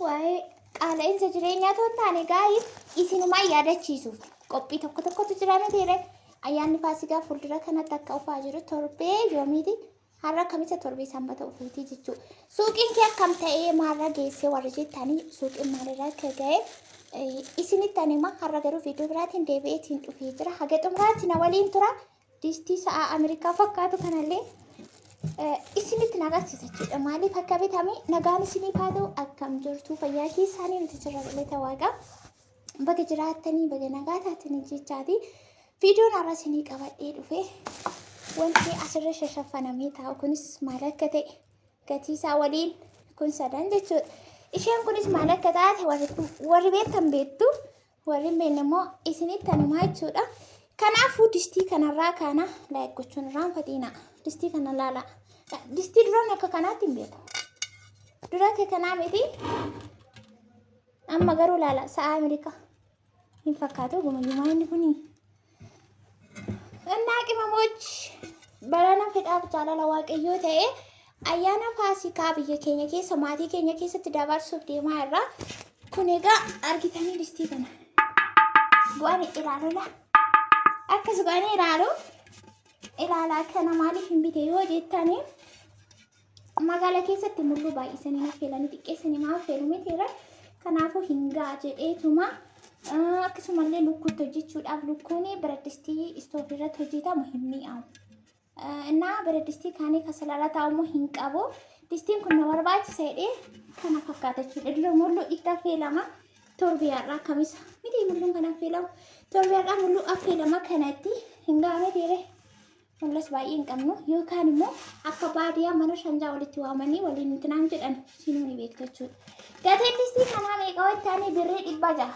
Waa'ee qaala'insa jireenyaa otoo hin taane gaa'ii isinumaa yaadachiisuuf qophii tokko tokkotu jira mitiire. Ayyaanni Faasikaa fuuldura kanatti akka ufaa jiru torbee yoomiiti? Har'a kamisa torbee sanbata ufuutii jechuudha. Suuqiin kee akkam ta'ee maalirra geessee warri jettanii suuqiin maalirra akka ga'e isinitti ani hima. Har'a garuu viidiyoo biraatiin deebi'eetiin dhufee jira. Haga xumuraatti na waliin tura. Distii sa'aa Ameerikaa fakkaatu kanallee isinitti na agarsiisa jechuudha. Maaliif akka bitame nagaan isiniif haa ta'u akkam jirtu fayyaa keessaanii nuti jirra galata waaqaa. Baga jiraattanii baga nagaa taatanii jechaati. Viidiyoon har'a isinii qabadhee dhufe wanti asirra shashaffanamee taa'u kunis maal akka ta'e gatii isaa waliin kun sadan jechuudha. Isheen kunis maal akka taate warri beektan beektu warri hin beekne immoo isinitti anumaa jechuudha. Kanaafuu distii kanarraa kaana laayik gochuun irraanfatiina. Distii kana laala. Distii duraan akka kanaatti hin beeku. Dura akka kanaa miti. Amma garuu laala sa'a Ameerikaa hin fakkaatu gumayyumaa inni kuni. Innaa qimamoch barana fedhaaf jaalala waaqayyoo ta'e ayyaana faasikaa biyya keenya keessa maatii keenya keessatti dabarsuuf deemaa irra. Kun egaa argitanii distii kana. Bu'aan ilaalula. Akkas bu'anii ilaalu. Ilaalaa kana maaliif hin bite yoo jettanii Magaala keessatti mulluu baay'isanii hin affeelanii xiqqeessanii maa affeelu mitiirra. Kanaafuu hin ga'a jedheetuma akkasumallee lukkuutti hojjechuudhaaf lukkuun biradistii istoofii irratti hojjetamu hin mi'aawu. Innaa biradistii kaanii kasalarra taa'u immoo hin qabu. Distiin kun na barbaachisa jedhee kana fakkaata jechuudha. Dura mulluu itti affeelama. Torbee har'aa kamisa miti mulluun kan affeelamu. Torbee har'aa mulluu affeelama kanatti hin ga'a mitiirre. Mul'as baay'ee hin qabnu yookaan immoo akka baadiyyaa mana shanjaa walitti waamanii waliin intinaan jedhan siinuu ni beektu jechuudha. Gatiin distii kanaa meeqa wattaanii birrii 600.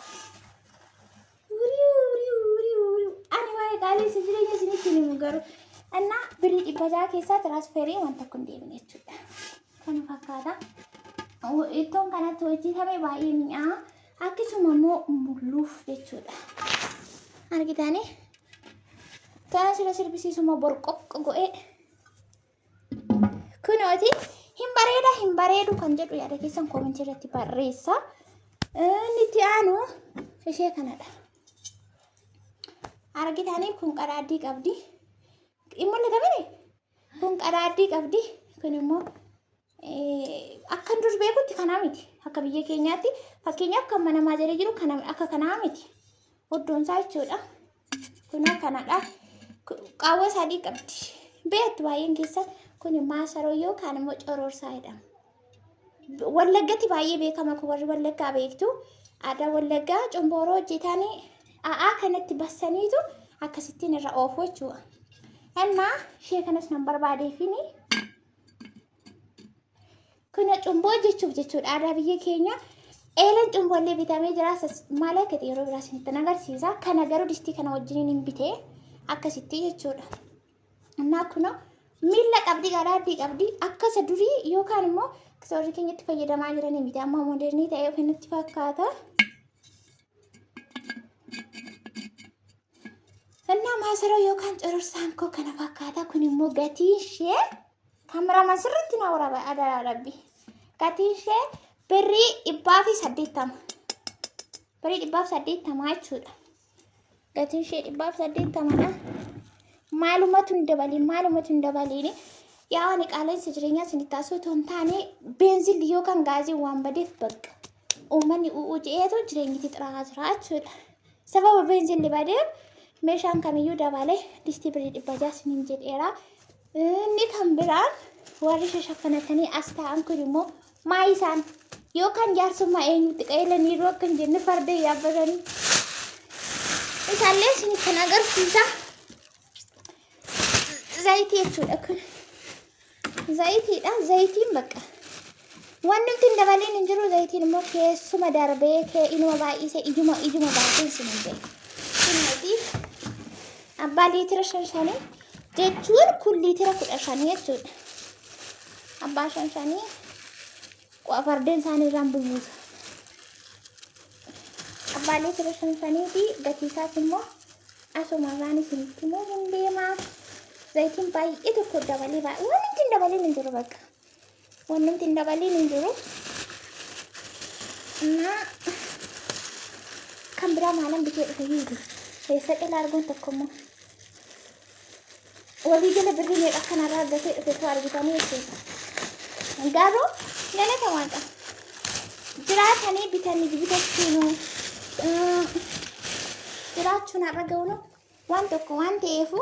Ani waa'ee qaala'insa jireenya isinitti hin himu garuu. Innaa birrii 600 keessaa tiraansferii wanta kun deemne jechuudha. Kana fakkaata. Ittoon kanatti hojjetame baay'ee mi'aa. Akkasuma immoo mulluuf jechuudha. Argitanii? Kana sila sirbisiisu immoo borqoqqo go'ee. Kunooti hin bareeda hin bareedu kan jedhu yaada keessan koomentii irratti barreessa. Inni itti aanu ishee kanadha. Argitanii kun qaraaddii qabdi. Hin mul'ata miti? Kun qaraaddii qabdi. Kun immoo akkan dur beekutti kanaa miti. Akka biyya keenyaatti fakkeenyaaf kan mana maajarii jiru kana akka kanaa miti. Oddoon isaa jechuudha. Kunoo kanadha. Qaawwa sadii qabdi. Beektu baay'een keessa kun maasaroo yookaan immoo cororsaa jedhama. Wallaggatti baay'ee beekama kun warri Wallaggaa beektu. Aadaa Wallaggaa cumbooroo hojjetanii a'aa kanatti bassaniitu akkasittiin irra oofu jechuudha. Innaa ishee kanas nan barbaadeefini. Kuna cumboo hojjechuuf jechuudha aadaa biyya keenya. Eeleen cumboollee bitamee jira. Maal akka ta'e yeroo biraa isinitti agarsiisa. Kana garuu distii kana wajjiniin hin bitee akkasitti jechuudha. Innaa kuna miilla qabdi garaaddii qabdi akka isa durii yookaan immoo akka warri keenyatti fayyadamaa jiranii miti. Amma moodernii ta'ee of nutti fakkaata. Innaa maasaroo yookaan cororsaan koo kana fakkaata. Kun immoo gatii ishee kaameraman sirriitti na waraaba adaraa rabbi. Gatiin ishee birrii 180. Birrii 180 jechuudha. Gatiin ishee 180dha. Maalumatu hin dabaliin maalumatu hin dabaliin. Yaa ani qaala'insa jireenyaa isinitti taasisuu otoo hin taane beenzilli yookaan gaaziin waan badeef bakka uummanni u'uu je'eetu jireenyitti xiraa'aa jira jechuudha. Sababa beenzilli badeef meeshaan kamiyyuu dabalee distii birrii 600 isiniin jedheera. Inni kan biraan warri shashaffanatanii as taa'an kun immoo maa isaan yookaan jaarsummaa eenyutti qajeelaniiru akka hin jenne farda yaabbatanii. Isaallee isin kan agarsiisa. Zayitii jechuudha kun. Zayitiidha. Zayitiin bakka. Wanni nuti hin dabaliin hin jiru zayitiin immoo keessuma darbee kee inuma baay'ise ijuma ijuma baasee isin hin jedhe. Kunooti abbaa liitira shan shanii jechuun kun liitira 15 jechuudha. Abbaa shan shanii fardeen isaanii irraan bubuusa. Abbaa liitira shan shaniiti gatii isaas immoo asuma irraan isinitti immoo hin deema. Zayitiin baay'ee tokko dabalee baay'ee waan nuti hin dabaliin hin jiru bakka. Wannumti hin dabaliin hin jiru. Kan biraa maalan bitee dhufe hiidu. Eessa qila arguun tokko immoo. Walii gala birrii meeqa kanarraa argatee dhufe tu argitanii jechuudha. Garuu galata waaqa. Jiraatanii bitanii bitachuun jiraachuun har'a ga'uun waan tokko waan ta'eefu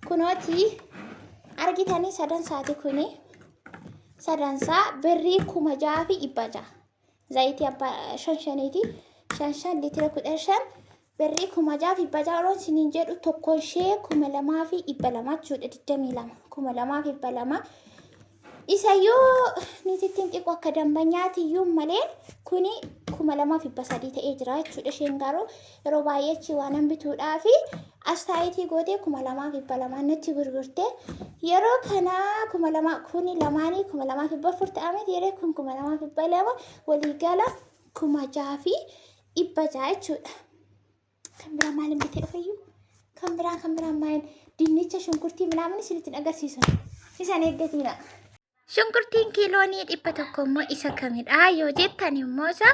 kunooti argitanii sadan saati kuni sadansaa birrii 6,600. Zayitii abbaa shan shaniiti. Shan shan liitira 15 birrii 6,600 yeroo isiniin jedhu tokko ishee 2,200 jechuudha. 22 2,200. Isayyuu niitittiin xiqqoo akka dambanyaati iyyuu malee kuni 2,300 ta'ee jira jechuudha. Isheen garuu yeroo baay'ee achi waan bituudhaa fi astaayitii gootee 2,200 natti gurgurte. Yeroo kana 2,000 kuni lamaanii 2,400 ta'a miti yeroo kun 2,200 waliigala 6,600 jechuudha. Kan biraa maaliin bitee dhufeyyuu? Kan biraa kan biraa maaliin? Dinnicha shunkurtii minaamin isinitti agarsiisu. Isan eeggatiina. Shunkurtiin kiiloonii 100 immoo isa kamidha yoo jettan immoo isa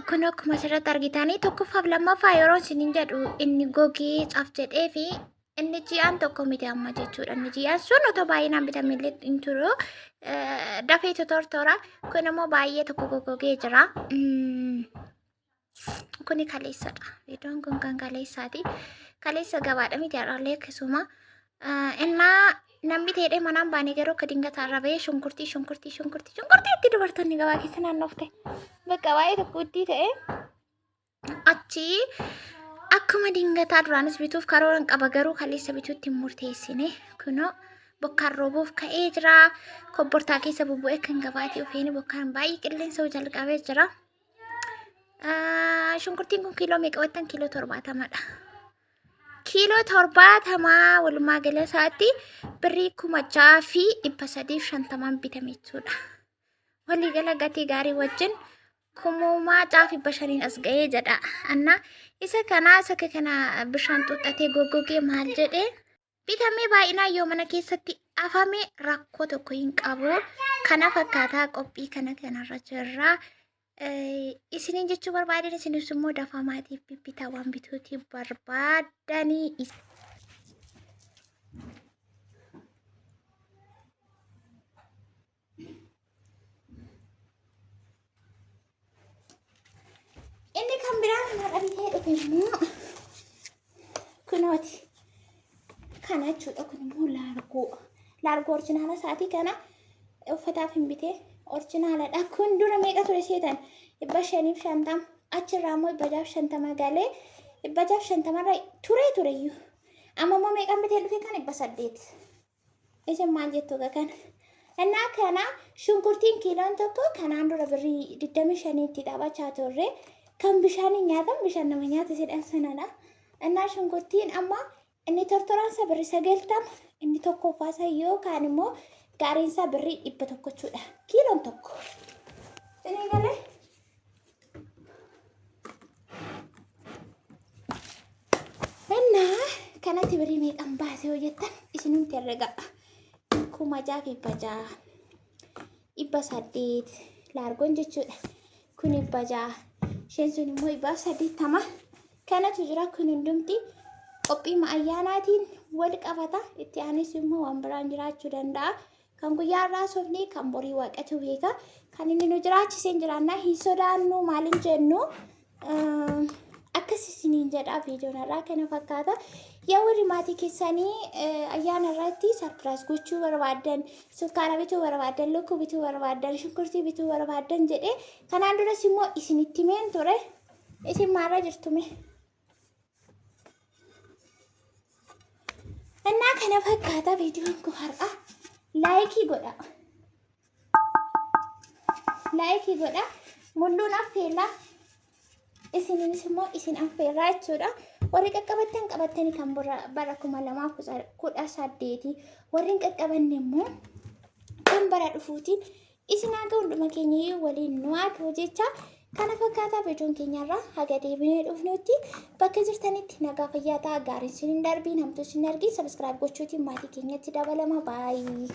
kun akkuma asirratti argitanii tokkoffaaf lammaffaa yeroo isiniin jedhu inni gogee caf jedhee fi inni ji'aan tokko miti amma jechuudha. Inni ji'aan sun otoo baay'inaan bitame illee hin turu. Dafee totortora. Kun immoo baay'ee tokko goggogee jira. Kuni kaleessadha. Viidiyoon kun kan kaleessaati. Kaleessa gabaadha miti har'aallee akkasuma. Innaa namni ta'ee manaan baanee garuu akka dingataa irra bahee shunkurtii shunkurtii shunkurtii shunkurtii itti dubartoonni gabaa keessa naannofte. Bakka baay'ee tokko guddii ta'e achi akkuma dingataa duraanis bituuf karooran qaba garuu kaleessa bituutti hin murteessine. Kunoo bokkaan roobuuf ka'ee jira. Kobbortaa keessa bubbu'ee kan gabaatii dhufeen bokkaan baay'ee qilleensa jalqabee jira. Shunkurtiin kun kiiloo meeqa wettan? Kiiloo 70dha. Kiiloo 70 walumaa gala isaatti birrii 6,350n bitame jechuudha. Waliigala gatii gaarii wajjin 6,500n as ga'ee jedha. Anna isa kanaa isa kana bishaan xuuxxatee goggogee maal jedhee bitamee baay'inaan yoo mana keessatti afame rakkoo tokko hin qabu. Kana fakkaataa qophii kana kanarra jirra. Isiniin jechuu barbaadan isinis immoo dafaa maatiif bibbitaa waan bituutii barbaadanii. Inni kan biraan har'a bitee dhufe immoo kunooti. Kana jechuudha kun immoo laargoo. Laargoo orjinaala isaatii kana uffataaf hin bitee orjinaaladha. Kun dura meeqa ture seetan? 550. Achirraa immoo 650 galee 650rra turee tureyyuu. Amma immoo meeqan bitee dhufe kan 800. Isin maal jettu egaa kana? Innaa kana shunkurtiin kiiloon tokko kanaan dura birrii 25tti taphachaa turre kan bishaaniin nyaatan bishaan nama nyaata jedhan sanadha. Innaa shunkurtiin amma inni tortoraansa birrii 90 inni tokkoffaasa yookaan immoo gaariinsaa birrii 100 jechuudha. Kiiloon tokko. Isin galee? Innaa kanatti birrii meeqan baase yoo jettan isinumti herrega. 6,600 800 laargoon jechuudha. Kun 600 isheen sun immoo 180 kanatu jira kun hundumti qophii ayyaanaatiin wal qabata. Itti aanes immoo waan biraan jiraachuu danda'a. Kan guyyaa har'aa haasofne kan borii waaqatu beeka. Kan inni nu jiraachise hin jiraannaa hin sodaannu maal hin jennu. Akkas isiniin jedha viidiyoon har'aa kana fakkaata. Yaa warri maatii keessanii ayyaana irratti sarpiraayis gochuu barbaaddan, sukkaara bituu barbaaddan, lukkuu bituu barbaaddan, shunkurtii bituu barbaaddan jedhee kanaan duras immoo isinitti himeen ture. Isin maalirra jirtume? Innaa kana fakkaata viidiyoon kun har'a. Laayikii godha. Laayikii godha. Mulluun affeellaa. Isiniinis immoo isin affeerraa jechuudha. Warri qaqqabattan qabattanii kan bara 2018. Warri hin qaqqabanne immoo kan bara dhufuutiin isin haa ga'u hunduma keenya iyyuu waliin nu haa ta'u jecha kana fakkaataa viidiyoon keenyarraa haga deebinee dhufnutti bakka jirtanitti nagaa fayyaa ta'a gaariin isin hin darbiin hamtuu isin argin sabiskiraayib gochuutiin maatii keenyatti dabalama baay'ee.